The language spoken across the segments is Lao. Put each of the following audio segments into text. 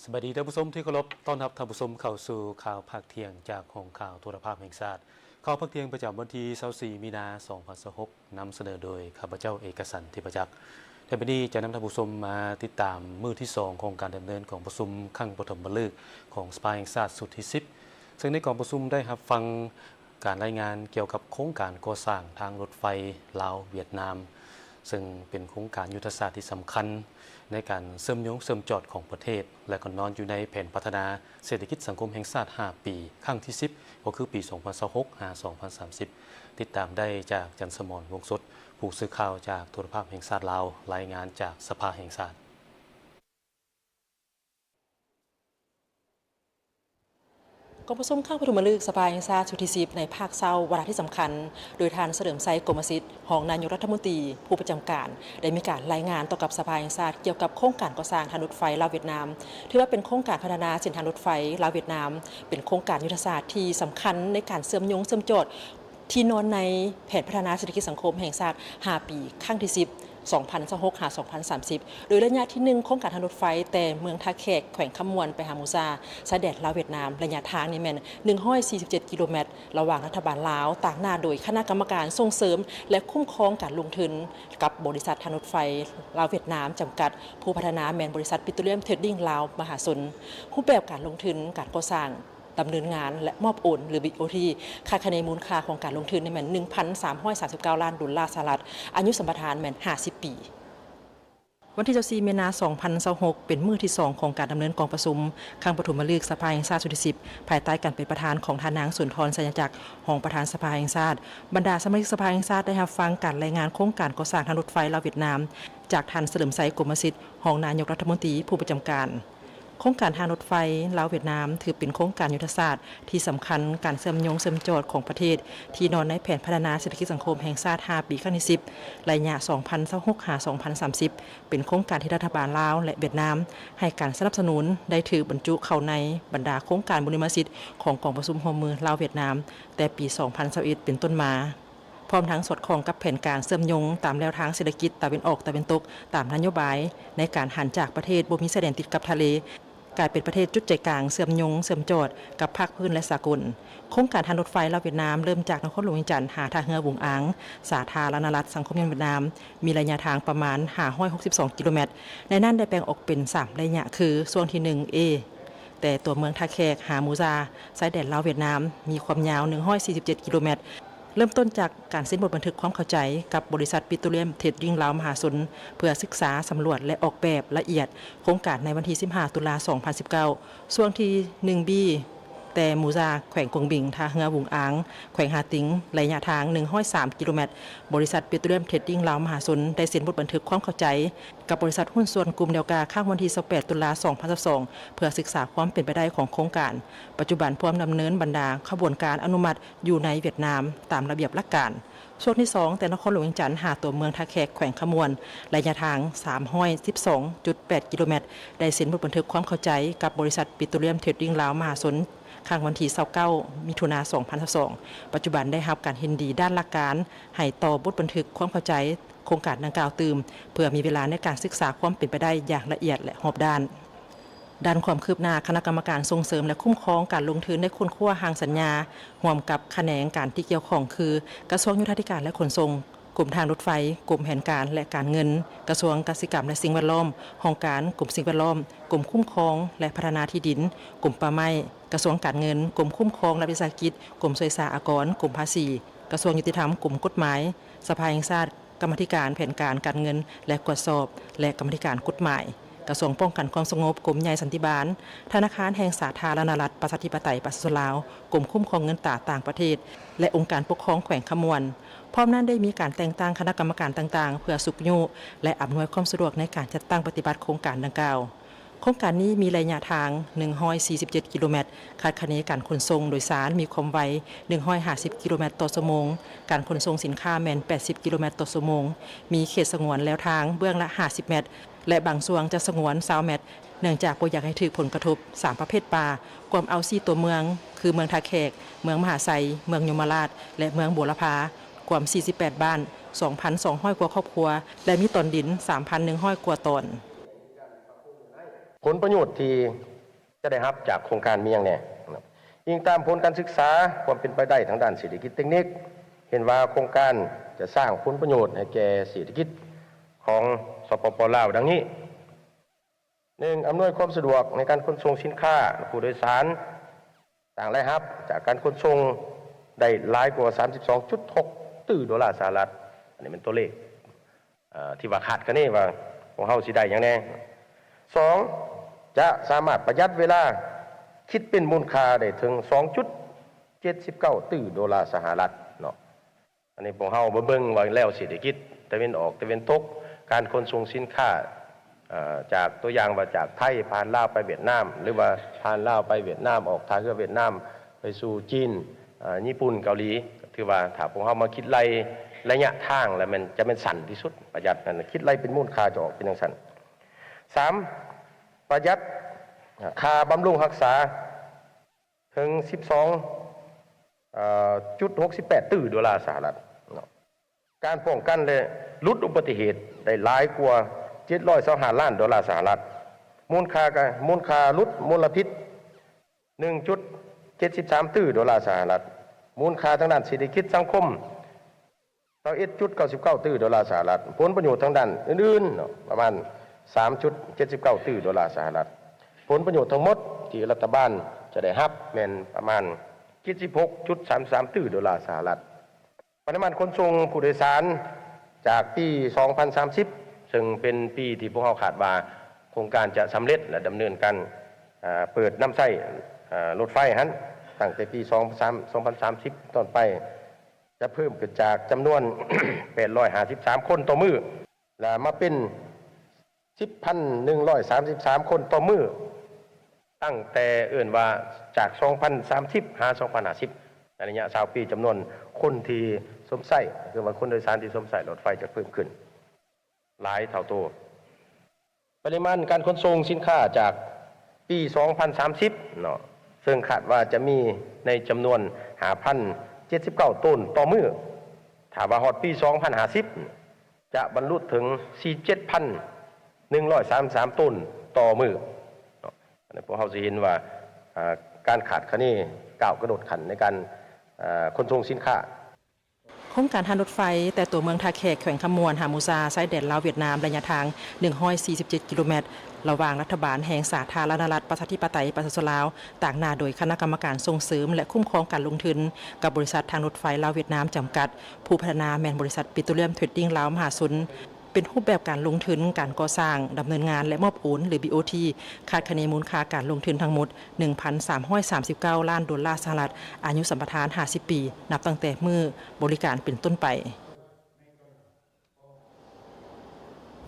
ສະບາຍດີທ່ານຜູ້ຊົມທີ່ເຄົາລົບ, ຕ້ອນຮັບທ່ານຜູ້ຊົມເຂົ້າສູ່ຂ່າວພາກທ່ຽງຈາກຫ້ອງຂ່າວໂທລະພາບແຫ່ງຊາດ. ຂ່າວພາກທ່ຽງປະຈຳວັນທີຊາວສີ່ ມີນາ ສອງພັນຊາວຫົກ ນຳສະເໜີໂດຍຂ້າພະເຈົ້າ ເອກະສັນ ທິບະຈັກ. ແລະ ມື້ນີ້ຈະນຳທ່ານຜູ້ຊົມມາຕິດຕາມມື້ທີສອງຂອງການດຳເນີນກອງປະຊຸມຄັ້ງປະຖົມມະລຶກຂອງສະພາແຫ່ງຊາດຊຸດທີສິບ ເຊິ່ງໃນກອງປະຊຸມໄດ້ຮັບຟັງ ການລາຍງານກ່ຽວກັບໂຄງການກໍ່ສ້າງທາງລົດໄຟລາວ-ຫວຽດນາມ, ເຊິ່ງເປັນໂຄງການຍຸດທະສາດທີ່ສຳຄັນໃນການເຊື່ອມໂຍງເຊື່ອມຈອດຂອງປະເທດ ແລະ ກໍນອນຢູ່ໃນແຜນພັດທະນາເສດຖະກິດສັງຄົມແຫ່ງຊາດຫ້າປີ ຄັ້ງທີສິບ ກໍຄືປີສອງພັນຊາວຫົກ ຫາ ສອງພັນສາມສິບ. ຕິດຕາມໄດ້ຈາກ ຈັນສະໝອນ ວົງສົດ, ຜູ້ສື່ຂ່າວຈາກໂທລະພາບແຫ່ງຊາດລາວ, ລາຍງານຈາກສະພາແຫ່ງຊາດ. ກອງປະຊຸມຄັ້ງປະຖົມມະລຶກສະພາແຫ່ງຊາດຊຸດທີສິບ ໃນພາກເຊົ້າ ວາລະທີ່ສຳຄັນ ໂດຍທ່ານ ສະເຫຼີມໄຊ ກົມມະສິດ ຮອງນາຍົກລັດຖະມົນຕີ ຜູ້ປະຈຳການ ໄດ້ມີການລາຍງານຕໍ່ກັບສະພາແຫ່ງຊາດ ກ່ຽວກັບໂຄງການກໍ່ສ້າງທາງລົດໄຟລາວ-ຫວຽດນາມ, ຖືວ່າເປັນໂຄງການພັດທະນາເສັ້ນທາງລົດໄຟລາວ-ຫວຽດນາມ, ເປັນໂຄງການຍຸດທະສາດທີ່ສຳຄັນໃນການເຊື່ອມໂຍງເຊື່ອມຈອດ ທີ່ນອນໃນແຜນພັດທະນາເສດຖະກິດສັງຄົມແຫ່ງຊາດຫ້າປີ ຄັ້ງທີສິບ ສອງພັນຊາວຫົກ ຫາ ສອງພັນສາມສິບ ໂດຍໄລຍະທີໜຶ່ງ ໂຄງການທາງລົດໄຟແຕ່ເມືອງທ່າແຂກ ແຂວງຄຳມ່ວນ ໄປຫາມູຊາ ຊາຍແດນລາວ-ຫວຽດນາມ, ໄລຍະທາງນີ້ແມ່ນໜຶ່ງຮ້ອຍສີ່ສິບເຈັດກິໂລແມັດ ລະຫວ່າງລັດຖະບານລາວ ຕາງໜ້າໂດຍຄະນະກຳມະການສົ່ງເສີມ ແລະ ຄຸ້ມຄອງການລົງທຶນ ກັບບໍລິສັດທາງລົດໄຟລາວ-ຫວຽດນາມ ຈຳກັດ, ຜູ້ພັດທະນາແມ່ນບໍລິສັດປິໂຕຣລຽມເທຣດດິ້ງລາວ ມະຫາຊົນ. ຮູບແບບການລົງທຶນ, ການກໍ່ສ້າງ, ດຳເນີນງານ ແລະ ມອບໂອນ ຫຼື ບີໂອທີ ຄາດຄະເນມູນຄ່າຂອງການລົງທຶນນີ້ແມ່ນໜຶ່ງພັນສາມຮ້ອຍສາມສິບເກົ້າລ້ານໂດລາສະຫະລັດ, ອາຍຸສຳປະທານແມ່ນຫ້າສິບປີ. ວັນທີຊາວສີ່ ມີນາ ສອງພັນຊາວຫົກ ເປັນມື້ທີສອງຂອງການດຳເນີນກອງປະຊຸມຄັ້ງປະຖົມມະລຶກສະພາແຫ່ງຊາດຊຸດທີສິບ ພາຍໃຕ້ການເປັນປະທານຂອງທ່ານນາງ ສຸນທອນ ໄຊຍະຈັກ ຮອງປະທານສະພາແຫ່ງຊາດ. ບັນດາສະມາຊິກສະພາແຫ່ງຊາດໄດ້ຮັບຟັງການລາຍງານໂຄງການກໍ່ສ້າງທາງລົດໄຟລາວ-ຫວຽດນາມ ຈາກທ່ານ ສະເຫຼີມໄຊ ກົມມະສິດ ຮອງນາຍົກລັດຖະມົນຕີຜູ້ປະຈຳການ. ໂຄງການທາງລົດໄຟລາວ-ຫວຽດນາມ ຖືເປັນໂຄງການຍຸດທະສາດທີ່ສຳຄັນການເຊື່ອມໂຍງເຊື່ອມຈອດຂອງປະເທດ ທີ່ນອນໃນແຜນພັດທະນາເສດຖະກິດສັງຄົມແຫ່ງຊາດຫ້າປີ ຄັ້ງທີສິບ ໄລຍະສອງພັນຊາວຫົກ ຫາ ສອງພັນສາມສິບ ເປັນໂຄງການທີ່ລັດຖະບານລາວ ແລະ ຫວຽດນາມ ໃຫ້ການສະໜັບສະໜູນ ໄດ້ຖືກບັນຈຸເຂົ້າໃນບັນດາໂຄງການບຸລິມະສິດຂອງກອງປະຊຸມຮ່ວມມືລາວ-ຫວຽດນາມ ແຕ່ປີສອງພັນຊາວເອັດ ເປັນຕົ້ນມາ. ພ້ອມທັງສອດຄ່ອງກັບແຜນການເຊື່ອມໂຍງຕາມແລວທາງເສດຖະກິດຕາເວັນອອກຕາເວັນຕົກ ຕາມນະໂຍບາຍໃນການຫັນຈາກປະເທດບໍ່ມີຊາຍແດນຕິດກັບທະເລ ກາຍເປັນປະເທດຈຸດໃຈກາງເຊື່ອມໂຍງເຊື່ອມຈອດກັບພາກພື້ນ ແລະ ສາກົນ. ໂຄງການທາງລົດໄຟລາວ-ຫວຽດນາມ ເລີ່ມຈາກນະຄອນຫຼວງວຽງຈັນຫາທ່າເຮືອຫວຸງອາງ, ສາທາລະນະລັດສັງຄົມນິຍົມຫວຽດນາມ, ມີໄລຍະທາງປະມານຫ້າຮ້ອຍຫົກສິບສອງກິໂລແມັດ. ໃນນັ້ນໄດ້ແບ່ງອອກເປັນສາມໄລຍະ ຄື ຊ່ວງທີໜຶ່ງ ເອ ແຕ່ຕົວເມືອງທ່າແຂກຫາມູຊາ ຊາຍແດນລາວ-ຫວຽດນາມ ມີຄວາມຍາວໜຶ່ງຮ້ອຍສີ່ສິບເຈັດກິໂລແມັດ. ເລີ່ມຕົ້ນຈາກການເຊັນບົດບັນທຶກຄວາມເຂົ້າໃຈກັບບໍລິສັດປິໂຕຣລຽມເທຣດດິ້ງລາວມະຫາຊົນ ເພື່ອສຶກສາ, ສຳຫຼວດ ແລະ ອອກແບບລະອຽດໂຄງການໃນວັນທີສິບຫ້າ ຕຸລາ ສອງພັນສິບເກົ້າ. ຊ່ວງທີໜຶ່ງ ບີ ແຕ່ມູຊາ ແຂວງກົງບິງ ທ່າເຮືອຫວຸງອາງ ແຂວງຫາຕິງ ໄລຍະທາງໜຶ່ງຮ້ອຍສາມກິໂລແມັດ. ບໍລິສັດປິໂຕຣລຽມເທຣດດິ້ງລາວມະຫາຊົນ ໄດ້ເຊັນບົດບັນທຶກຄວາມເຂົ້າໃຈກັບບໍລິສັດຫຸ້ນສ່ວນກຸ່ມແນວກາ ຄັ້ງວັນທີຊາວແປດ ຕຸລາ ສອງພັນຊາວສອງ ເພື່ອສຶກສາຄວາມເປັນໄປໄດ້ຂອງໂຄງການ. ປັດຈຸບັນພ້ອມດຳເນີນບັນດາຂະບວນການອະນຸມັດຢູ່ໃນຫວຽດນາມຕາມລະບຽບຫຼັກການ. ຊ່ວງທີສອງ ແຕ່ນະຄອນຫຼວງວຽງຈັນຫາຕົວເມືອງທ່າແຂກ ແຂວງຄຳມ່ວນ ໄລຍະທາງສາມຮ້ອຍສິບສອງຈຸດແປດກິໂລແມັດ ໄດ້ເຊັນບົດບັນທຶກຄວາມເຂົ້າໃຈກັບບໍລິສັດປິໂຕຣລຽມເທຣດດິ້ງລາວມະຫາຊົນ ຄັ້ງວັນທີຊາວເກົ້າ ມິຖຸນາ ສອງພັນຊາວສອງ. ປັດຈຸບັນໄດ້ຮັບການເຫັນດີດ້ານຫຼັກການ ໃຫ້ຕໍ່ບົດບັນທຶກຄວາມເຂົ້າໃຈໂຄງການດັ່ງກ່າວຕື່ມ ເພື່ອມີເວລາໃນການສຶກສາຄວາມເປັນໄປໄດ້ຢ່າງລະອຽດ ແລະ ຮອບດ້ານ. ດ້ານຄວາມຄືບໜ້າ, ຄະນະກຳມະການສົ່ງເສີມ ແລະ ຄຸ້ມຄອງການລົງທຶນໃນຄົ້ນຄວ້າຮ່າງສັນຍາ ຮ່ວມກັບຂະແໜງການທີ່ກ່ຽວຂ້ອງຄື ກະຊວງໂຍທາທິການ ແລະ ຂົນສົ່ງ, ກົມທາງລົດໄຟ, ກົມແຜນການ ແລະ ການເງິນ, ກະຊວງກະສິກຳ ແລະ ສິ່ງແວດລ້ອມ, ຫ້ອງການກົມສິ່ງແວດລ້ອມ, ກົມຄຸ້ມຄອງ ແລະ ພັດທະນາທີ່ດິນ, ກົມປ່າໄມ້, ກະຊວງການເງິນ, ກົມຄຸ້ມຄອງລັດວິສາຫະກິດ, ກົມສ່ວຍສາອາກອນ, ກົມພາສີ, ກະຊວງຍຸຕິທຳ, ກົມກົດໝາຍ, ສະພາແຫ່ງຊາດ, ກຳມາທິການແຜນການການເງິນ ແລະ ກວດສອບ ແລະ ກຳມາທິການກົດໝາຍ, ກະຊວງປ້ອງກັນຄວາມສະຫງົບ, ກົມໃຫຍ່ສັນຕິບານ, ທະນາຄານແຫ່ງສາທາລະນະລັດ ປະຊາທິປະໄຕ ປະຊາຊົນລາວ, ກົມຄຸ້ມຄອງເງິນຕາຕ່າງປະເທດ ແລະ ອົງການປົກຄອງແຂວງຄຳມ່ວນ. ພ້ອມນັ້ນໄດ້ມີການແຕ່ງຕັ້ງຄະນະກຳມະການຕ່າງໆ ເພື່ອຊຸກຍູ້ ແລະ ອຳນວຍຄວາມສະດວກໃນການຈັດຕັ້ງປະຕິບັດໂຄງການດັ່ງກ່າວ. ໂຄງການນີ້ມີໄລຍະທາງໜຶ່ງຮ້ອຍສີ່ສິບເຈັດກິໂລແມັດ, ຄາດຄະເນການຂົນສົ່ງໂດຍສານມີຄວາມໄວໜຶ່ງຮ້ອຍຫ້າສິບກິໂລແມັດຕໍ່ຊົ່ວໂມງ, ການຂົນສົ່ງສິນຄ້າແມ່ນແປດສິບກິໂລແມັດຕໍ່ຊົ່ວໂມງ, ມີເຂດສະຫງວນແລວທາງເບື້ອງລະຫ້າສິບແມັດ ແລະ ບາງຊ່ວງຈະສະຫງວນຊາວແມັດ, ເນື່ອງຈາກບໍ່ຢາກໃຫ້ຖືກຜົນກະທົບສາມປະເພດປ່າ, ກວມເອົາສີ່ຕົວເມືອງ ຄື ເມືອງທ່າແຂກ, ເມືອງມະຫາໄຊ, ເມືອງຍົມມະລາດ ແລະ ເມືອງບົວລະພາ, ກວມສີ່ສິບແປດບ້ານ, ສອງພັນສອງຮ້ອຍກວ່າຄອບຄົວ ແລະ ມີຕອນດິນສາມພັນໜຶ່ງຮ້ອຍກວ່າຕອນ. ຜົນປະໂຫຍດທີ່ ຈະໄດ້ຮັບຈາກໂຄງການມີຫຍັງແດ່? ອີງຕາມຜົນການສຶກສາຄວາມເປັນໄປໄດ້ທາງດ້ານເສດຖະກິດເຕັກນິກ, ເຫັນວ່າໂຄງການຈະສ້າງຜົນປະໂຫຍດໃຫ້ແກ່ເສດຖະກິດຂອງ ສປປ ລາວ ດັ່ງນີ້. ໜຶ່ງ, ອຳນວຍຄວາມສະດວກໃນການຂົນສົ່ງສິນຄ້າ ແລະ ຜູ້ໂດຍສານ, ສ້າງລາຍຮັບຈາກການຂົນສົ່ງໄດ້ຫຼາຍກວ່າສາມສິບສອງຈຸດຫົກຕື້ໂດລາສະຫະລັດ. ອັນນີ້ແມ່ນຕົວເລກ ເອີ ທີ່ວ່າຄາດຄະເນວ່າພວກເຮົາຊິໄດ້ຫຍັງແດ່. ສອງ, ຈະສາມາດປະຢັດເວລາ, ຄິດເປັນມູນຄ່າໄດ້ເຖິງສອງຈຸດເຈັດສິບເກົ້າຕື້ໂດລາສະຫະລັດເນາະ. ອັນນີ້ພວກເຮົາມາເບິ່ງວ່າແນວເສດຖະກິດຕາເວັນອອກຕາເວັນຕົກ, ການຂົນສົ່ງສິນຄ້າ ເອີ ຈາກຕົວຢ່າງວ່າຈາກໄທຜ່ານລາວໄປຫວຽດນາມ ຫຼືວ່າຜ່ານລາວໄປຫວຽດນາມ ອອກທ່າເຮືອຫວຽດນາມໄປສູ່ຈີນ, ເອີ ຍີ່ປຸ່ນ, ເກົາຫຼີ, ຖືວ່າຖ້າພວກເຮົາມາຄິດໄລ່ໄລຍະທາງແລ້ວແມ່ນ ຈະແມ່ນສັ້ນທີ່ສຸດ, ປະຢັດນັ້ນ ຄິດໄລ່ເປັນມູນຄ່າຈະອອກເປັນຈັ່ງຊັ້ນ. ສາມ, ປະຢັດຄ່າບຳລຸງຮັກສາ ເຖິງສິບສອງ ເອີ ຈຸດຫົກສິບແປດຕື້ໂດລາສະຫະລັດເນາະ. ການປ້ອງກັນ ແລະ ຫຼຸດອຸບັດຕິເຫດໄດ້ຫຼາຍກວ່າເຈັດຮ້ອຍຊາວຫ້າລ້ານໂດລາສະຫະລັດ. ມູນຄ່າກະ ມູນຄ່າຫຼຸດມົນລະພິດ ໜຶ່ງຈຸດເຈັດສິບສາມຕື້ໂດລາສະຫະລັດ. ມູນຄ່າທາງດ້ານເສດຖະກິດສັງຄົມ ຊາວເອັດຈຸດເກົ້າສິບເກົ້າຕື້ໂດລາສະຫະລັດ, ຜົນປະໂຫຍດທາງດ້ານອື່ນໆເນາະ ປະມານສາມຈຸດເຈັດສິບເກົ້າຕື້ໂດລາສະຫະລັດ. ຜົນປະໂຫຍດທັງໝົດທີ່ລັດຖະບານຈະໄດ້ຮັບແມ່ນປະມານເຈັດສິບຫົກຈຸດສາມສາມຕື້ໂດລາສະຫະລັດ. ປະລິມານຂົນສົ່ງຜູ້ໂດຍສານຈາກປີສອງພັນສາມສິບ ເຊິ່ງເປັນປີທີ່ພວກເຮົາຄາດວ່າໂຄງການຈະສຳເລັດ ແລະ ດຳເນີນການ ເອີ ເປີດນຳໃຊ້ ເອີ ລົດໄຟຫັ້ນ ຕັ້ງແຕ່ປີສອງພັນສາມ ສອງພັນສາມສິບເປັນຕົ້ນໄປ ຈະເພີ່ມຂຶ້ນຈາກຈຳນວນແປດຮ້ອຍຫ້າສິບສາມຄົນຕໍ່ມື້ ແລະ ມາເປັນສິບພັນໜຶ່ງຮ້ອຍສາມສິບສາມຄົນຕໍ່ມື້ ຕັ້ງແຕ່ເອີ້ນວ່າຈາກສອງພັນສາມສິບຫາສອງພັນຫ້າສິບ ໃນໄລຍະຊາວປີ ຈຳນວນຄົນທີ່ຊົມໃຊ້ ຄືວ່າຄົນໂດຍສານທີ່ຊົມໃຊ້ລົດໄຟຈະເພີ່ມຂຶ້ນຫຼາຍເທົ່າໂຕ. ປະລິມານການຂົນສົ່ງສິນຄ້າຈາກປີສອງພັນສາມສິບເນາະ ເຊິ່ງຄາດວ່າຈະມີໃນຈຳນວນຫ້າພັນເຈັດສິບເກົ້າໂຕນຕໍ່ມື້, ຖ້າວ່າຮອດປີສອງພັນຫ້າສິບ ຈະບັນລຸເຖິງສີ່ ເຈັດພັນໜຶ່ງຮ້ອຍສາມສິບສາມໂຕນຕໍ່ມື້ເນາະ. ອັນນີ້ພວກເຮົາຊິເຫັນວ່າ ເອີ ການຄາດຄະເນກ້າວກະໂດດຂັ້ນໃນການ ເອີ ຂົນສົ່ງສິນຄ້າ. ໂຄງການທາງລົດໄຟແຕ່ຕົວເມືອງທ່າແຂກ ແຂວງຄຳມ່ວນ ຫາມູຊາ ຊາຍແດນລາວ-ຫວຽດນາມ ໄລຍະທາງໜຶ່ງຮ້ອຍສີ່ສິບເຈັດກິໂລແມັດ ລະຫວ່າງລັດຖະບານແຫ່ງສາທາລະນະລັດ ປະຊາທິປະໄຕ ປະຊາຊົນລາວ ຕາງໜ້າໂດຍຄະນະກຳມະການສົ່ງເສີມ ແລະ ຄຸ້ມຄອງການລົງທຶນ ກັບບໍລິສັດທາງລົດໄຟລາວ-ຫວຽດນາມ ຈຳກັດ, ຜູ້ພັດທະນາແມ່ນບໍລິສັດ Petroleum Trading ລາວ ມະຫາຊົນ. ເປັນຮູບແບບການລົງທຶນ, ການກໍ່ສ້າງ, ດຳເນີນງານ ແລະ ມອບໂອນ ຫຼື ບີໂອທີ ຄາດຄະເນມູນຄ່າການລົງທຶນທັງໝົດ ໜຶ່ງພັນສາມຮ້ອຍສາມສິບເກົ້າລ້ານໂດລາສະຫະລັດ, ອາຍຸສຳປະທານຫ້າສິບປີ ນັບຕັ້ງແຕ່ມື້ບໍລິການເປັນຕົ້ນໄປ.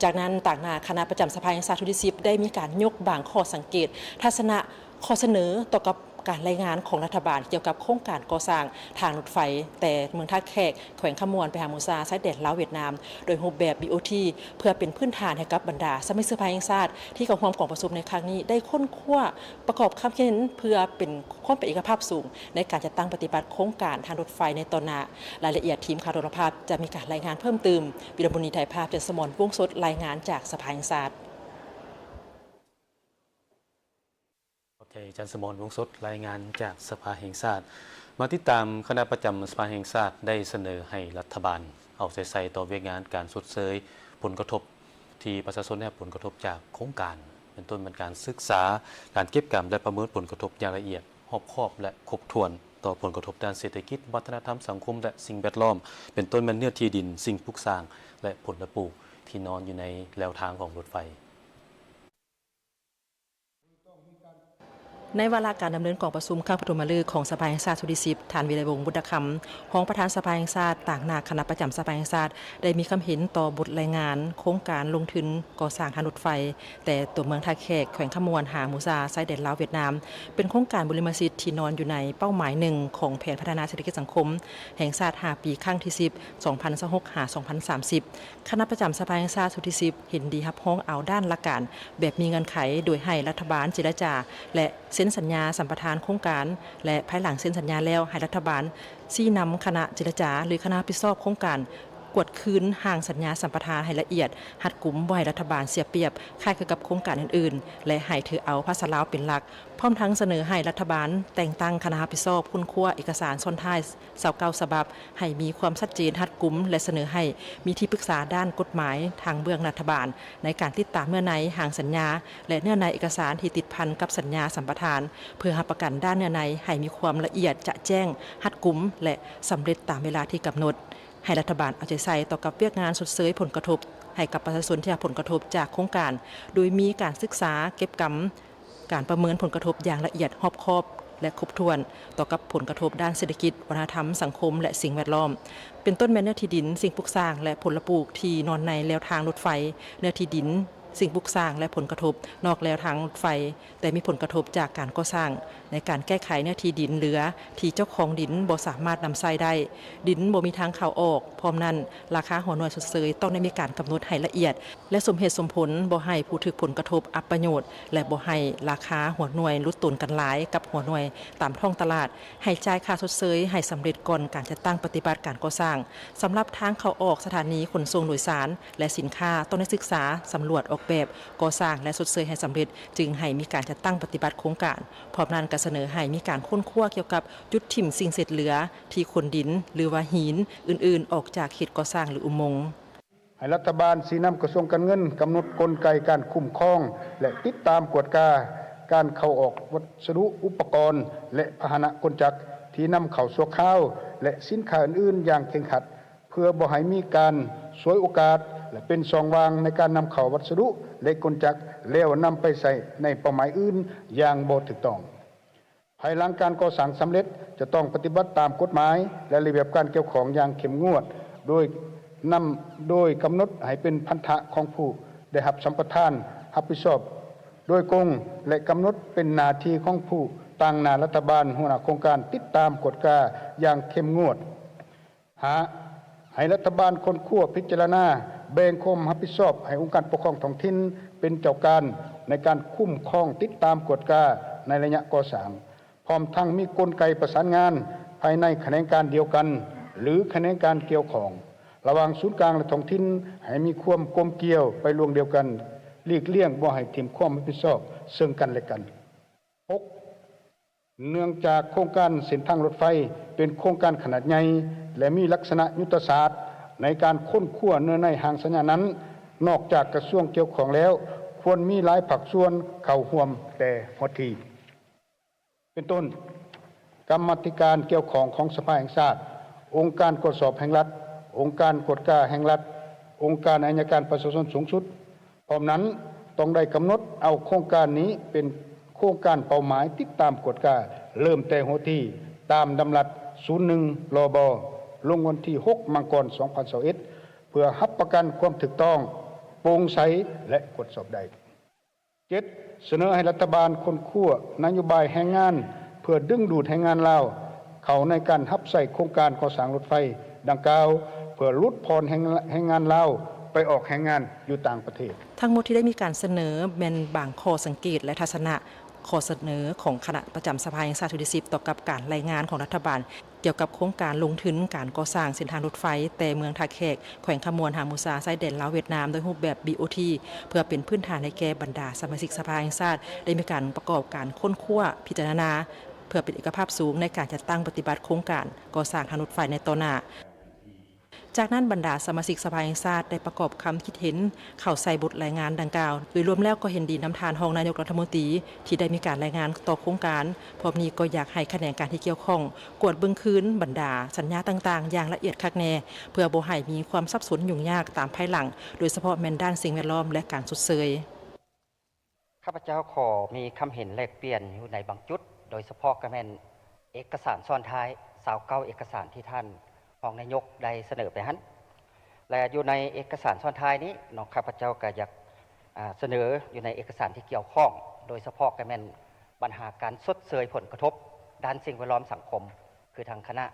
ຈາກນັ້ນ, ຕາງໜ້າຄະນະປະຈຳສະພາແຫ່ງຊາດຊຸດທີສິບ ໄດ້ມີການຍົກບາງຂໍ້ສັງເກດ, ທັດສະນະ, ຂໍ້ສະເໜີຕໍ່ກັບການລາຍງານຂອງລັດຖະບານກ່ຽວກັບໂຄງການກໍ່ສ້າງທາງລົດໄຟແຕ່ເມືອງທ່າແຂກ ແຂວງຄຳມ່ວນ ໄປຫາມູຊາ ຊາຍແດນລາວ-ຫວຽດນາມ ໂດຍຮູບແບບ ບີໂອທີ ເພື່ອເປັນພື້ນຖານໃຫ້ກັບບັນດາສະມາຊິກສະພາແຫ່ງຊາດທີ່ເຂົ້າຮ່ວມກອງປະຊຸມໃນຄັ້ງນີ້ ໄດ້ຄົ້ນຄວ້າປະກອບຄຳຄິດເຫັນ ເພື່ອເປັນຄວາມເປັນເອກະພາບສູງໃນການຈັດຕັ້ງປະຕິບັດໂຄງການທາງລົດໄຟໃນຕໍ່ໜ້າ. ລາຍລະອຽດ ທີມຂ່າວໂທລະພາບຈະມີການລາຍງານເພີ່ມຕື່ມ. ວິລະມຸນນີ ຖ່າຍພາບ, ຈັນສະໝອນ ວົງສົດ ລາຍງານຈາກສະພາແຫ່ງຊາດ. ຂອບໃຈ ຈັນສະໝອນ ວົງສົດ ລາຍງານຈາກສະພາແຫ່ງຊາດ. ມາຕິດຕາມຄະນະປະຈຳສະພາແຫ່ງຊາດໄດ້ສະເໜີໃຫ້ລັດຖະບານເອົາໃຈໃສ່ຕໍ່ວຽກງານການຊົດເຊີຍຜົນກະທົບທີ່ປະຊາຊົນໄດ້ຮັບຜົນກະທົບຈາກໂຄງການ ເປັນຕົ້ນແມ່ນການສຶກສາ, ການເກັບກຳ ແລະ ປະເມີນຜົນກະທົບຢ່າງລະອຽດ, ຮອບຄອບ ແລະ ຄົບຖ້ວນຕໍ່ຜົນກະທົບດ້ານເສດຖະກິດ, ວັດທະນະທຳ, ສັງຄົມ ແລະ ສິ່ງແວດລ້ອມ ເປັນຕົ້ນແມ່ນເນື້ອທີ່ດິນ, ສິ່ງປຸກສ້າງ ແລະ ຜົນລະປູກທີ່ນອນຢູ່ໃນແລວທາງຂອງລົດໄຟ. ໃນວາລະການດຳເນີນກອງປະຊຸມຄັ້ງປະຖົມມະລຶກຂອງສະພາແຫ່ງຊາດຊຸດທີສິບ ທ່ານ ວິໄລວົງ ບຸດດະຄຳ ຮອງປະທານສະພາແຫ່ງຊາດ ຕາງໜ້າຄະນະປະຈຳສະພາແຫ່ງຊາດ ໄດ້ມີຄຳເຫັນຕໍ່ບົດລາຍງານໂຄງການລົງທຶນກໍ່ສ້າງທາງລົດໄຟ ແຕ່ຕົວເມືອງທ່າແຂກ ແຂວງຄຳມ່ວນ ຫາມູຊາ ຊາຍແດນລາວ-ຫວຽດນາມ ເປັນໂຄງການບຸລິມະສິດທີ່ນອນຢູ່ໃນເປົ້າໝາຍໜຶ່ງຂອງແຜນພັດທະນາເສດຖະກິດສັງຄົມແຫ່ງຊາດຫ້າປີ ຄັ້ງທີສິບ ສອງພັນຊາວຫົກ ຫາ ສອງພັນສາມສິບ. ຄະນະປະຈຳສະພາແຫ່ງຊາດຊຸດທີສິບ ເຫັນດີຮັບຮອງເອົາດ້ານຫຼັກການແບບມີເງື່ອນໄຂ ໂດຍໃຫ້ລັດຖະບານເຈລະຈາ ແລະ ເຊັນສັນຍາສຳປະທານໂຄງການ ແລະ ພາຍຫຼັງເຊັນສັນຍາແລ້ວ ໃຫ້ລັດຖະບານຊີ້ນຳຄະນະເຈລະຈາ ຫຼື ຄະນະຮັບຜິດຊອບໂຄງການ ກວດຄືນຮ່າງສັນຍາສຳປະທານໃຫ້ລະອຽດ, ຮັດກຸມບໍ່ໃຫ້ລັດຖະບານເສຍປຽບຄ້າຍຄືກັບໂຄງການອື່ນໆ ແລະ ໃຫ້ຖືເອົາພາສາລາວເປັນຫຼັກ, ພ້ອມທັງສະເໜີໃຫ້ລັດຖະບານແຕ່ງຕັ້ງຄະນະຮັບຜິດຊອບຄົ້ນຄວ້າເອກະສານຊ້ອນທ້າຍຊາວເກົ້າສະບັບ ໃຫ້ມີຄວາມຊັດເຈນຮັດກຸມ ແລະ ສະເໜີໃຫ້ມີທີ່ປຶກສາດ້ານກົດໝາຍທາງເບື້ອງລັດຖະບານ ໃນການຕິດຕາມເນື້ອໃນຮ່າງສັນຍາ ແລະ ເນື້ອໃນເອກະສານທີ່ຕິດພັນກັບສັນຍາສຳປະທານ ເພື່ອຮັບປະກັນດ້ານເນື້ອໃນໃຫ້ມີຄວາມລະອຽດຈະແຈ້ງ, ຮັດກຸມ ແລະ ສຳເລັດຕາມເວລາທີ່ກຳນົດ. ໃຫ້ລັດຖະບານເອົາໃຈໃສ່ຕໍ່ກັບວຽກງານຊົດເຊີຍຜົນກະທົບໃຫ້ກັບປະຊາຊົນທີ່ຮັບຜົນກະທົບຈາກໂຄງການ, ໂດຍມີການສຶກສາເກັບກຳ ການປະເມີນຜົນກະທົບຢ່າງລະອຽດຮອບຄອບ ແລະ ຄົບຖ້ວນ ຕໍ່ກັບຜົນກະທົບດ້ານເສດຖະກິດ, ວັດທະນະທຳ, ສັງຄົມ ແລະ ສິ່ງແວດລ້ອມ, ເປັນຕົ້ນແມ່ນເນື້ອທີ່ດິນ, ສິ່ງປຸກສ້າງ ແລະ ຜົນລະປູກທີ່ນອນໃນແລວທາງລົດໄຟ, ເນື້ອທີ່ດິນ, ສິ່ງປຸກສ້າງ ແລະ ຜົນກະທົບນອກແລວທາງລົດໄຟ ແຕ່ມີຜົນກະທົບຈາກການກໍ່ສ້າງ, ໃນການແກ້ໄຂເນື້ອທີ່ດິນເຫຼືອທີ່ເຈົ້າຂອງດິນບໍ່ສາມາດນຳໃຊ້ໄດ້, ດິນບໍ່ມີທາງເຂົ້າອອກ. ພ້ອມນັ້ນ, ລາຄາຫົວໜ່ວຍຊົດເຊີຍຕ້ອງໄດ້ມີການກຳນົດໃຫ້ລະອຽດ ແລະ ສົມເຫດສົມຜົນ, ບໍ່ໃຫ້ຜູ້ຖືກຜົນກະທົບອັບປະໂຫຍດ ແລະ ບໍ່ໃຫ້ລາຄາຫົວໜ່ວຍຫຼຸດຕົນກັນຫຼາຍກັບຫົວໜ່ວຍຕາມທ້ອງຕະຫຼາດ, ໃຫ້ຈ່າຍຄ່າຊົດເຊີຍໃຫ້ສຳເລັດກ່ອນການຈັດຕັ້ງປະຕິບັດການກໍ່ສ້າງ. ສຳລັບທາງເຂົ້າອອກສະຖານີຂົນສົ່ງໂດຍສານ ແລະ ສິນຄ້າ ຕ້ອງໄດ້ສຶກສາ, ສຳຫຼວດ, ອອກແບບ, ກໍ່ສ້າງ ແລະ ຊົດເຊີຍໃຫ້ສຳເລັດ, ຈຶ່ງໃຫ້ມີການຈັດຕັ້ງປະຕິບັດໂຄງການ. ພ້ອມນັ້ນກໍສະເໜີໃຫ້ມີການຄົ້ນຄວ້າກ່ຽວກັບຈຸດຖິ້ມສິ່ງເສດເຫຼືອທີ່ຂົນດິນ ຫຼືວ່າຫີນອື່ນໆອອກຈາກເຂດກໍ່ສ້າງ ຫຼື ອຸໂມງ. ໃຫ້ລັດຖະບານຊີ້ນຳກະຊວງການເງິນກຳນົດກົນໄກການຄຸ້ມຄອງ ແລະ ຕິດຕາມກວດກາການເຂົ້າອອກວັດສະດຸ, ອຸປະກອນ ແລະ ພາຫະນະກົນຈັກທີ່ນຳເຂົ້າຊົ່ວຄາວ ແລະ ສິນຄ້າອື່ນໆຢ່າງເຄັ່ງຄັດ ເພື່ອບໍ່ໃຫ້ມີການສວຍໂອກາດ ແລະ ເປັນຊ່ອງວ່າງໃນການນຳເຂົ້າວັດສະດຸ ແລະ ກົນຈັກແລ້ວນຳໄປໃຊ້ໃນເປົ້າໝາຍອື່ນຢ່າງບໍ່ຖືກຕ້ອງ. ພາຍຫຼັງການກໍ່ສ້າງສຳເລັດ ຈະຕ້ອງປະຕິບັດຕາມກົດໝາຍ ແລະ ລະບຽບການກ່ຽວຂ້ອງຢ່າງເຂັ້ມງວດ ໂດຍນຳ ໂດຍກຳນົດໃຫ້ເປັນພັນທະຂອງຜູ້ໄດ້ຮັບສຳປະທານຮັບຜິດຊອບໂດຍກົງ ແລະ ກຳນົດເປັນໜ້າທີ່ຂອງຜູ້ຕາງໜ້າລັດຖະບານ, ຫົວໜ້າໂຄງການ, ຕິດຕາມກວດກາຢ່າງເຂັ້ມງວດ. ຫ້າ, ໃຫ້ລັດຖະບານຄົ້ນຄວ້າ, ພິຈາລະນາ, ແບ່ງຄວາມຮັບຜິດຊອບໃຫ້ອົງການປົກຄອງທ້ອງຖິ່ນເປັນເຈົ້າການໃນການຄຸ້ມຄອງ, ຕິດຕາມ, ກວດກາໃນໄລຍະກໍ່ສ້າງ, ພ້ອມທັງມີກົນໄກປະສານງານພາຍໃນຂະແໜງການດຽວກັນ ຫຼື ຂະແໜງການກ່ຽວຂ້ອງ ລະຫວ່າງສູນກາງ ແລະ ທ້ອງຖິ່ນ ໃຫ້ມີຄວາມກົມກຽວໄປລວງດຽວກັນ, ຫຼີກລ່ຽງບໍ່ໃຫ້ຖິ້ມຄວາມຮັບຜິດຊອບເຊິ່ງກັນ ແລະ ກັນ. ຫົກ, ເນື່ອງຈາກໂຄງການເສັ້ນທາງລົດໄຟເປັນໂຄງການຂະໜາດໃຫຍ່ ແລະ ມີລັກສະນະຍຸດທະສາດໃນການຄົ້ນຄວ້າເນື້ອໃນຮ່າງສັນຍານັ້ນ, ນອກຈາກກະຊວງກ່ຽວຂ້ອງແລ້ວ, ຄວນມີຫຼາຍພາກສ່ວນເຂົ້າຮ່ວມແຕ່ຫົວທີ. ເປັນຕົ້ນ, ກຳມາທິການກ່ຽວຂ້ອງຂອງສະພາແຫ່ງຊາດ, ອົງການກວດສອບແຫ່ງລັດ, ອົງການກວດກາແຫ່ງລັດ, ອົງການໄອຍະການປະຊາຊົນສູງສຸດ. ພ້ອມນັ້ນ, ຕ້ອງໄດ້ກຳນົດເອົາໂຄງການນີ້ເປັນໂຄງການເປົ້າໝາຍຕິດຕາມກວດກາ ເລີ່ມແຕ່ຫົວທີ ຕາມດຳລັດສູນໜຶ່ງ ລບ ລົງວັນທີຫົກ ມັງກອນ ສອງພັນຊາວເອັດ ເພື່ອຮັບປະກັນຄວາມຖືກຕ້ອງ, ໂປ່ງໃສ ແລະ ກວດສອບໄດ້. ເຈັດ, ສະເໜີໃຫ້ລັດຖະບານຄົ້ນຄວ້ານະໂຍບາຍແຮງງານ ເພື່ອດຶງດູດແຮງງານລາວເຂົ້າໃນການຮັບໃຊ້ໂຄງການກໍ່ສ້າງລົດໄຟດັ່ງກ່າວ ເພື່ອຫຼຸດຜ່ອນແຮງ ແຮງງານລາວໄປອອກແຮງງານຢູ່ຕ່າງປະເທດ. ທັງໝົດທີ່ໄດ້ມີການສະເໜີແມ່ນບາງຂໍ້ສັງເກດ ແລະ ທັດສະນະຂໍ້ສະເໜີຂອງຄະນະປະຈຳສະພາແຫ່ງຊາດຊຸດທີສິບ ຕໍ່ກັບການລາຍງານຂອງລັດຖະບານ ກ່ຽວກັບໂຄງການລົງທຶນການກໍ່ສ້າງເສັ້ນທາງລົດໄຟແຕ່ເມືອງທ່າແຂກ ແຂວງຄຳມ່ວນ ຫາມູຊາ ຊາຍແດນລາວ-ຫວຽດນາມ ໂດຍຮູບແບບ ບີໂອທີ ເພື່ອເປັນພື້ນຖານໃຫ້ແກ່ບັນດາສະມາຊິກສະພາແຫ່ງຊາດ ໄດ້ມີການປະກອບການຄົ້ນຄວ້າ, ພິຈາລະນາ ເພື່ອເປັນເອກະພາບສູງໃນການຈັດຕັ້ງປະຕິບັດໂຄງການກໍ່ສ້າງທາງລົດໄຟໃນຕໍ່ໜ້າ. ຈາກນັ້ນ, ບັນດາສະມາຊິກສະພາແຫ່ງຊາດໄດ້ປະກອບຄຳຄິດເຫັນເຂົ້າໃສ່ບົດລາຍງານດັ່ງກ່າວ. ໂດຍລວມແລ້ວກໍເຫັນດີນຳທ່ານຮອງນາຍົກລັດຖະມົນຕີທີ່ໄດ້ມີການລາຍງານຕໍ່ໂຄງການ. ພ້ອມນີ້ກໍຢາກໃຫ້ຂະແໜງການທີ່ກ່ຽວຂ້ອງກວດເບິ່ງຄືນບັນດາສັນຍາຕ່າງໆຢ່າງລະອຽດຄັກແນ່ ເພື່ອບໍ່ໃຫ້ມີຄວາມສັບສົນຫຍຸ້ງຍາກຕາມພາຍຫຼັງ, ໂດຍສະເພາະແມ່ນດ້ານສິ່ງແວດລ້ອມ ແລະ ການຊົດເຊີຍ. ຂ້າພະເຈົ້າຂໍມີຄຳເຫັນແລກປ່ຽນຢູ່ໃນບາງຈຸດ, ໂດຍສະເພາະກໍແມ່ນເອກະສານຊ້ອນທ້າຍຊາວເກົ້າເອກະສານທີ່ທ່ານຮອງນາຍົກໄດ້ສະເໜີໄປຫັ້ນ ແລະ ຢູ່ໃນເອກະສານຊ້ອນທ້າຍນີ້ເນາະ, ຂ້າພະເຈົ້າກໍຢາກ ອາ ສະເໜີຢູ່ໃນເອກະສານທີ່ກ່ຽວຂ້ອງ, ໂດຍສະເພາະກໍແມ່ນບັນຫາການຊົດເຊີຍຜົນກະທົບດ້ານສິ່ງແວດລ້ອມສັງຄົມ ຄືທາງຄະນະ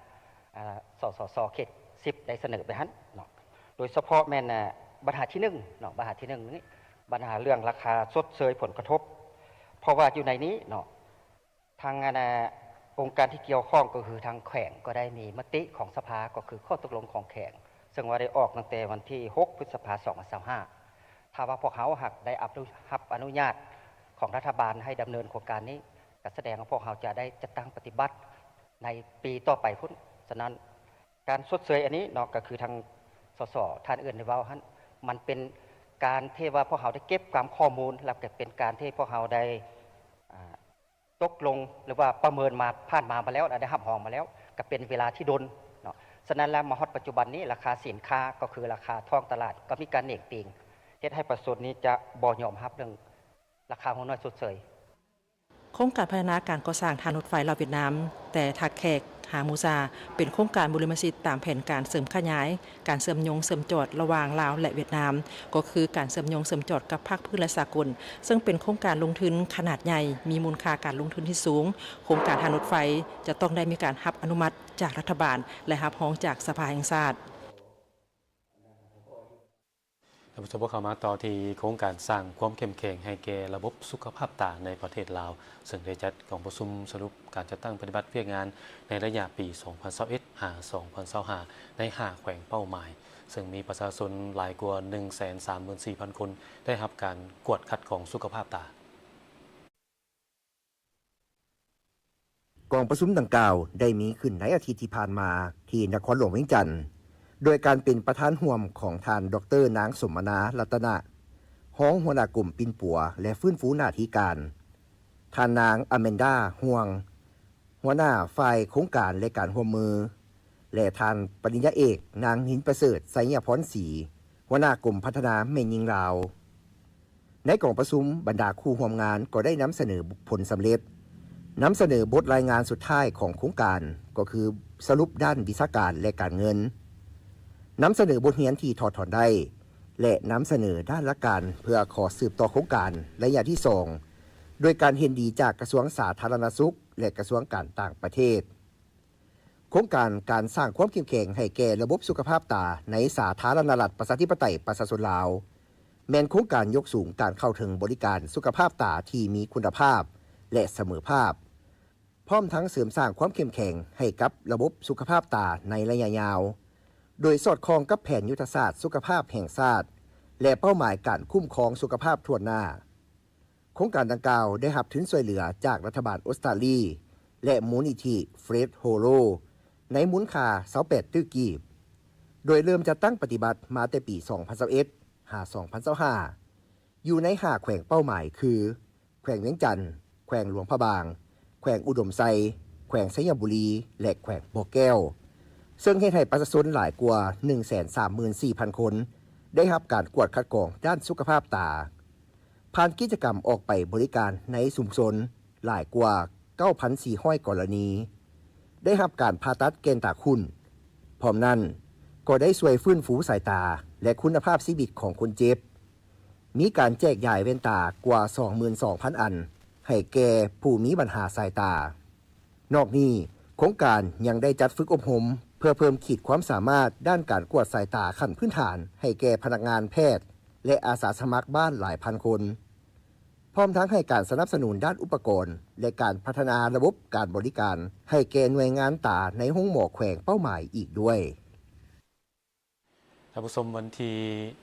ອາ ສສສ ເຂດສິບ ໄດ້ສະເໜີໄປຫັ້ນເນາະ. ໂດຍສະເພາະແມ່ນ ອາ ບັນຫາທີໜຶ່ງເນາະ, ບັນຫາທີໜຶ່ງນີ້ ບັນຫາເລື່ອງລາຄາຊົດເຊີຍຜົນກະທົບ, ເພາະວ່າຢູ່ໃນນີ້ເນາະ ທາງ ອັນ ອົງການທີ່ກ່ຽວຂ້ອງ ກໍຄືທາງແຂວງ ກໍໄດ້ມີມະຕິຂອງສະພາ ກໍຄືຂໍ້ຕົກລົງຂອງແຂວງ ເຊິ່ງວ່າໄດ້ອອກຕັ້ງແຕ່ວັນທີຫົກ ພຶດສະພາ ສອງພັນຊາວຫ້າ. ຖ້າວ່າພວກເຮົາຫາກໄດ້ຮັບ ຮັບອະນຸຍາດຂອງລັດຖະບານໃຫ້ດຳເນີນໂຄງການນີ້, ກໍສະແດງວ່າພວກເຮົາຈະໄດ້ຈັດຕັ້ງປະຕິບັດໃນປີຕໍ່ໄປພຸ້ນ. ສະນັ້ນ ການຊົດເຊີຍອັນນີ້ເນາະ ກໍຄືທາງ ສສ ທ່ານອື່ນໄດ້ເວົ້າຫັ້ນ, ມັນເປັນການທີ່ວ່າພວກເຮົາໄດ້ເກັບກຳຂໍ້ມູນ ແລ້ວກໍເປັນການທີ່ພວກເຮົາໄດ້ ອາ ຕົກລົງ ຫຼືວ່າປະເມີນມາ ຜ່ານມາມາແລ້ວ ແລະ ໄດ້ຮັບຮອງມາແລ້ວ ກໍເປັນເວລາທີ່ດົນເນາະ. ສະນັ້ນແລ້ວ ມາຮອດປັດຈຸບັນນີ້ ລາຄາສິນຄ້າ ກໍຄືລາຄາທ້ອງຕະຫຼາດ ກໍມີການເໜັງຕີງ ເຮັດໃຫ້ປະຊາຊົນນີ້ຈະບໍ່ຍອມຮັບເລື່ອງລາຄາຫົວໜ່ວຍຊົດເຊີຍ. ໂຄງການພັດທະນາການກໍ່ສ້າງທາງລົດໄຟລາວ-ຫວຽດນາມ ແຕ່ທ່າແຂກ ຫາມູຊາ ເປັນໂຄງການບຸລິມະສິດຕາມແຜນການເສີມຂະຫຍາຍການເຊື່ອມໂຍງເຊື່ອມຈອດລະຫວ່າງລາວ ແລະ ຫວຽດນາມ, ກໍຄືການເຊື່ອມໂຍງເຊື່ອມຈອດກັບພາກພື້ນ ແລະ ສາກົນ, ເຊິ່ງເປັນໂຄງການລົງທຶນຂະໜາດໃຫຍ່, ມີມູນຄ່າການລົງທຶນທີ່ສູງ. ໂຄງການທາງລົດໄຟຈະຕ້ອງໄດ້ມີການຮັບອະນຸມັດຈາກລັດຖະບານ ແລະ ຮັບຮອງຈາກສະພາແຫ່ງຊາດ. ທ່ານຜູ້ຊົມ, ພວກເຮົາມາຕໍ່ທີ່ໂຄງການສ້າງຄວາມເຂັ້ມແຂງໃຫ້ແກ່ລະບົບສຸຂະພາບຕາໃນປະເທດລາວ, ເຊິ່ງໄດ້ຈັດກອງປະຊຸມສະຫຼຸບການຈັດຕັ້ງປະຕິບັດວຽກງານໃນໄລຍະປີສອງພັນຊາວເອັດ ຫາ ສອງພັນຊາວຫ້າ ໃນຫ້າແຂວງເປົ້າໝາຍ, ເຊິ່ງມີປະຊາຊົນຫຼາຍກວ່າໜຶ່ງແສນສາມໝື່ນສີ່ພັນຄົນໄດ້ຮັບການກວດຄັດກອງສຸຂະພາບຕາ. ກອງປະຊຸມດັ່ງກ່າວໄດ້ມີຂຶ້ນໃນອາທິດທີ່ຜ່ານມາ ທີ່ນະຄອນຫຼວງວຽງຈັນ ໂດຍການເປັນປະທານຮ່ວມຂອງທ່ານ ດອກເຕີ ນາງ ສົມມະນາ ລັດຕະນະ ຮອງຫົວໜ້າກົມປິ່ນປົວ ແລະ ຟື້ນຟູໜ້າທີ່ການ, ທ່ານນາງ ອາແມນດາ ຮ່ວງ ຫົວໜ້າຝ່າຍໂຄງການ ແລະ ການຮ່ວມມື ແລະ ທ່ານປະລິນຍາເອກ ນາງ ນິນປະເສີດ ໄຊຍະພອນສີ ຫົວໜ້າກົມພັດທະນາແມ່ຍິງລາວ. ໃນກອງປະຊຸມ, ບັນດາຄູ່ຮ່ວມງານກໍໄດ້ນຳສະເໜີຜົນສຳເລັດ, ນຳສະເໜີບົດລາຍງານສຸດທ້າຍຂອງໂຄງການ, ກໍຄືສະຫຼຸບດ້ານວິຊາການ ແລະ ການເງິນ, ນຳສະເໜີບົດຮຽນທີ່ຖອດຖອນໄດ້ ແລະ ນຳສະເໜີດ້ານຫຼັກການເພື່ອຂໍສືບຕໍ່ໂຄງການໄລຍະທີສອງ ໂດຍການເຫັນດີຈາກກະຊວງສາທາລະນະສຸກ ແລະ ກະຊວງການຕ່າງປະເທດ. ໂຄງການການສ້າງຄວາມເຂັ້ມແຂງໃຫ້ແກ່ລະບົບສຸຂະພາບຕາໃນສາທາລະນະລັດ ປະຊາທິປະໄຕ ປະຊາຊົນລາວ ແມ່ນໂຄງການຍົກສູງການເຂົ້າເຖິງບໍລິການສຸຂະພາບຕາທີ່ມີຄຸນນະພາບ ແລະ ສະເໝີພາບ, ພ້ອມທັງເສີມສ້າງຄວາມເຂັ້ມແຂງໃຫ້ກັບລະບົບສຸຂະພາບຕາໃນໄລຍະຍາວ, ໂດຍສອດຄ່ອງກັບແຜນຍຸດທະສາດສຸຂະພາບແຫ່ງຊາດ ແລະ ເປົ້າໝາຍການຄຸ້ມຄອງສຸຂະພາບຖ້ວນໜ້າ. ໂຄງການດັ່ງກ່າວໄດ້ຮັບທຶນຊ່ວຍເຫຼືອຈາກລັດຖະບານອົດສະຕາລີ ແລະ ມູນນິທິ Fred Hollow ໃນມູນຄ່າຊາວແປດຕື້ກີບ, ໂດຍເລີ່ມຈັດຕັ້ງປະຕິບັດມາແຕ່ປີສອງພັນຊາວເອັດ ຫາ ສອງພັນຊາວຫ້າ ຢູ່ໃນຫ້າແຂວງເປົ້າໝາຍຄື ແຂວງວຽງຈັນ, ແຂວງຫຼວງພະບາງ, ແຂວງອຸດົມໄຊ, ແຂວງໄຊຍະບູລີ ແລະ ແຂວງບໍ່ແກ້ວ, ເຊິ່ງເຮັດໃຫ້ປະຊາຊົນຫຼາຍກວ່າໜຶ່ງແສນສາມໝື່ນສີ່ພັນຄົນ ໄດ້ຮັບການກວດຄັດກອງດ້ານສຸຂະພາບຕາ. ຜ່ານກິດຈະກຳອອກໄປບໍລິການໃນຊຸມຊົນຫຼາຍກວ່າເກົ້າພັນສີ່ຮ້ອຍກໍລະນີ, ໄດ້ຮັບການຜ່າຕັດແກ່ນຕາຂຸ້ນ. ພ້ອມນັ້ນ, ກໍໄດ້ຊ່ວຍຟື້ນຟູສາຍຕາ ແລະ ຄຸນນະພາບຊີວິດຂອງຄົນເຈັບ. ມີການແຈກຢາຍແວ່ນຕາກວ່າສອງໝື່ນສອງພັນອັນ ໃຫ້ແກ່ຜູ້ມີບັນຫາສາຍຕາ. ນອກນີ້, ໂຄງການຍັງໄດ້ຈັດຝຶກອົບຮົມເພື່ອເພີ່ມຂີດຄວາມສາມາດດ້ານການກວດສາຍຕາຂັ້ນພື້ນຖານໃຫ້ແກ່ພະນັກງານແພດ ແລະ ອາສາສະໝັກບ້ານຫຼາຍພັນຄົນ, ພ້ອມທັງໃຫ້ການສະໜັບສະໜູນດ້ານອຸປະກອນ ແລະ ການພັດທະນາລະບົບການບໍລິການໃຫ້ແກ່ໜ່ວຍງານຕາໃນໂຮງໝໍແຂວງເປົ້າໝາຍອີກດ້ວຍ. ທ່ານຜູ້ຊົມ, ວັນທີ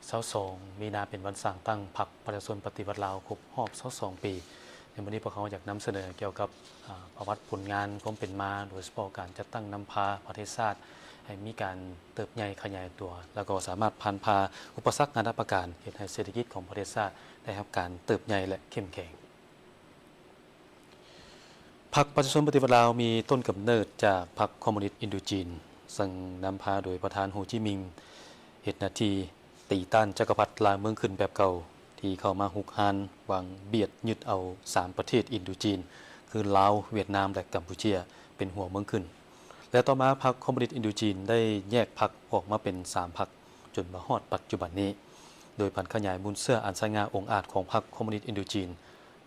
ຊາວສອງ ມີນາ ເປັນວັນສ້າງຕັ້ງພັກປະຊາຊົນປະຕິວັດລາວຄົບຮອບຊາວສອງປີ. ໃນມື້ນີ້ພວກເຮົາຢາກນຳສະເໜີກ່ຽວກັບ ອາ ປະຫວັດຜົນງານຄວາມເປັນມາ, ໂດຍສະເພາະການຈັດຕັ້ງນຳພາປະເທດຊາດໃຫ້ມີການເຕີບໃຫຍ່ຂະຫຍາຍຕົວ ແລ້ວກໍສາມາດຜ່ານຜ່າອຸປະສັກນານາປະການ ເຮັດໃຫ້ເສດຖະກິດຂອງປະເທດຊາດໄດ້ຮັບການເຕີບໃຫຍ່ ແລະ ເຂັ້ມແຂງ. ພັກປະຊາຊົນປະຕິວັດລາວ ມີຕົ້ນກຳເນີດຈາກພັກຄອມມູນິດອິນໂດຈີນ, ເຊິ່ງນຳພາໂດຍປະທານ ໂຮຈິມິງ ເຮັດໜ້າທີ່ຕີຕ້ານຈັກກະພັດລ່າເມືອງຂຶ້ນແບບເກົ່າ ທີ່ເຂົ້າມາຮຸກຮານຫວັງບຽດຍຶດເອົາສາມປະເທດອິນໂດຈີນ ຄື ລາວ, ຫວຽດນາມ ແລະ ກຳປູເຈຍ ເປັນຫົວເມືອງຂຶ້ນ ແລະ ຕໍ່ມາພັກຄອມມູນິດອິນໂດຈີນໄດ້ແຍກພັກອອກມາເປັນສາມພັກ ຈົນມາຮອດປັດຈຸບັນນີ້. ໂດຍຜັນຂະຫຍາຍມູນເຊື້ອອັນສະຫງ່າອົງອາດຂອງພັກຄອມມູນິດອິນໂດຈີນ,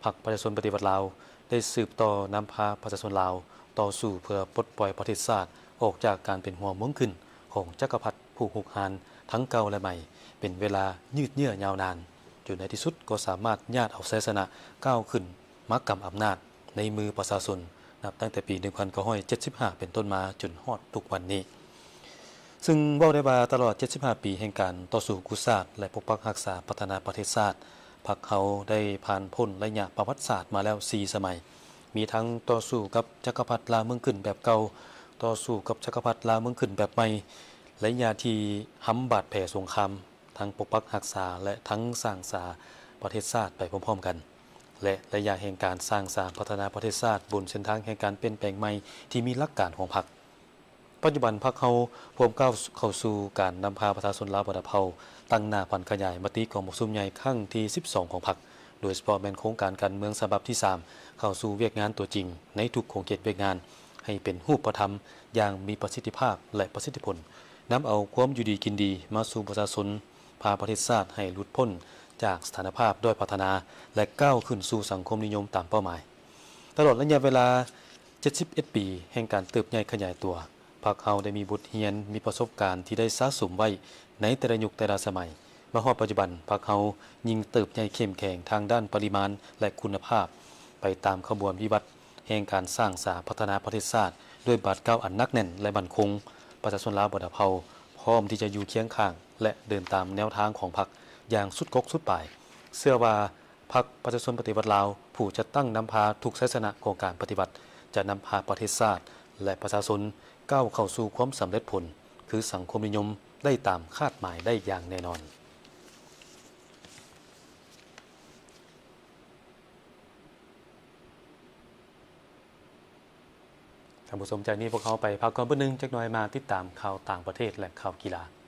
ພັກປະຊາຊົນປະຕິວັດລາວ ໄດ້ສືບຕໍ່ນຳພາປະຊາຊົນລາວຕໍ່ສູ້ເພື່ອປົດປ່ອຍປະເທດຊາດອອກຈາກການເປັນຫົວເມືອງຂຶ້ນຂອງຈັກກະພັດຜູ້ຮຸກຮານທັງເກົ່າ ແລະ ໃໝ່ ເປັນເວລາຍືດເຍື້ອຍາວນານ, ຈົນໃນທີ່ສຸດກໍສາມາດຍາດເອົາໄຊຊະນະກ້າວຂຶ້ນ ມາກຳອຳນາດໃນມືປະຊາຊົນ ນັບຕັ້ງແຕ່ປີໜຶ່ງພັນເກົ້າຮ້ອຍເຈັດສິບຫ້າເປັນຕົ້ນມາ ຈົນຮອດທຸກວັນນີ້. ຊຶ່ງເວົ້າໄດ້ວ່າຕະຫຼອດເຈັດສິບຫ້າປີແຫ່ງການຕໍ່ສູ້ກູ້ຊາດ ແລະ ປົກປັກຮັກສາພັດທະນາປະເທດຊາດ, ພັກເຮົາໄດ້ຜ່ານພົ້ນໄລຍະປະຫວັດສາດມາແລ້ວສີ່ສະໄໝ, ມີທັງຕໍ່ສູ້ກັບຈັກກະພັດລ່າເມືອງຂຶ້ນແບບເກົ່າ, ຕໍ່ສູ້ກັບຈັກກະພັດລ່າເມືອງຂຶ້ນແບບໃໝ່, ໄລຍະທີ່ຫຳບາດແຜສົງຄາມ, ທັງປົກປັກຮັກສາ ແລະ ທັງສ້າງສາປະເທດຊາດໄປພ້ອມໆກັນ ແລະ ໄລຍະແຫ່ງການສ້າງສາພັດທະນາປະເທດຊາດບົນເສັ້ນທາງແຫ່ງການປ່ຽນແປງໃໝ່ທີ່ມີຫຼັກການຂອງພັກ. ປັດຈຸບັນພັກເຮົາພວມກ້າວເຂົ້າສູ່ການນຳພາປະຊາຊົນລາວບັນດາເຜົ່າ ຕັ້ງໜ້າຜັນຂະຫຍາຍມະຕິກອງປະຊຸມໃຫຍ່ຄັ້ງທີສິບສອງຂອງພັກ, ໂດຍສະເພາະແມ່ນໂຄງການການເມືອງສະບັບທີສາມ ເຂົ້າສູ່ວຽກງານຕົວຈິງໃນທຸກຂົງເຂດວຽກງານ ໃຫ້ເປັນຮູບປະທຳຢ່າງມີປະສິດທິພາບ ແລະ ປະສິດທິຜົນ, ນຳເອົາຄວາມຢູ່ດີກິນດີມາສູ່ປະຊາຊົນ, ພາປະເທດຊາດໃຫ້ຫຼຸດພົ້ນຈາກສະຖານະພາບດ້ອຍພັດທະນາ ແລະ ກ້າວຂຶ້ນສູ່ສັງຄົມນິຍົມຕາມເປົ້າໝາຍ. ຕະຫຼອດໄລຍະເວລາເຈັດສິບເອັດປີແຫ່ງການເຕີບໃຫຍ່ຂະຫຍາຍຕົວ, ພັກເຮົາໄດ້ມີບົດຮຽນ, ມີປະສົບການທີ່ໄດ້ສະສົມໄວ້ໃນແຕ່ລະຍຸກແຕ່ລະສະໄໝ. ມາຮອດປັດຈຸບັນ, ພັກເຮົາຍິ່ງເຕີບໃຫຍ່ເຂັ້ມແຂງທາງດ້ານປະລິມານ ແລະ ຄຸນນະພາບ ໄປຕາມຂະບວນວິວັດແຫ່ງການສ້າງສາພັດທະນາປະເທດຊາດ ດ້ວຍບາດກ້າວອັນໜັກແໜ້ນ ແລະ ໝັ້ນຄົງ. ປະຊາຊົນລາວບັນດາເຜົ່າພ້ອມທີ່ຈະຢູ່ຄຽງຂ້າງ ແລະ ເດີນຕາມແນວທາງຂອງພັກຢ່າງສຸດກົກສຸດປາຍ. ເຊື່ອວ່າ ພັກປະຊາຊົນປະຕິວັດລາວ ຜູ້ຈັດຕັ້ງນຳພາທຸກໄຊຊະນະຂອງການປະຕິວັດ ຈະນຳພາປະເທດຊາດ ແລະ ປະຊາຊົນກ້າວເຂົ້າສູ່ຄວາມສຳເລັດຜົນ ຄືສັງຄົມນິຍົມ ໄດ້ຕາມຄາດໝາຍໄດ້ຢ່າງແນ່ນອນ. ທ່ານຜູ້ຊົມ, ຈາກນີ້ພວກເຮົາໄປພັກກ່ອນບຶດໜຶ່ງ, ຈັກໜ່ອຍມາຕິດຕາມຂ່າວຕ່າງປະເທດ ແລະ ຂ່າວກິລາ.